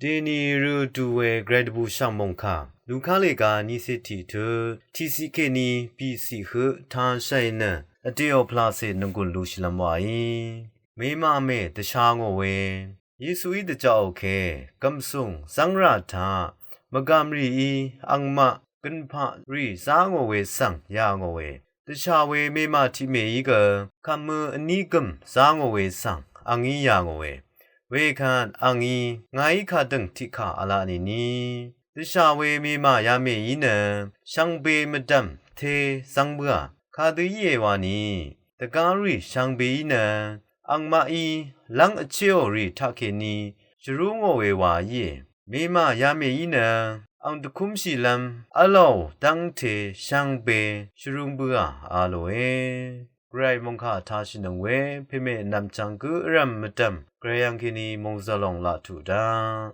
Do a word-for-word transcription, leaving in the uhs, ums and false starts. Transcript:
Dèní rø dù we gvray dvbù shv̀ng mòngkà Luka lèga nícé tiq tø tiqciq kèní bìciq høq tashàì nø vdèò pvlacè nvgùn lushìlv́m wàí. Mèmà mè dvsha ngò we Yesuí dvjaqò ke gv̀msùng zv́ngrà taq mvgàm rìí angmaq gønpaq rì zá ngò we svng yà ngò we. Dvshà we mèmà tiqmèí gø kv̀mø vní gø̀m zá ngò we svng angí yà ngò we. Wekvt angí ngàí kadø̀ng tiqkà v̄la nìni. Dvshà we mèmà yamèí nø shvngbe mvdv̀m te zv́ng bǿà. Kadø íe wani dvgá rì shvngbeí nø angmaqí lv́ng vchéò rì taqkèní shvrú ngò we wa íe. Mèmà yamèí nø ang dvkúmshìlv́m v̄lò dv́ngte shvngbe shvrú bǿà a lòe. Gvray mòngkà tashìnøng we pèmè nv̀mchvng gǿ vrv̀m mvdv̀m gvray yv̀ng kèní mòngzø̀lòng laq tuq daq.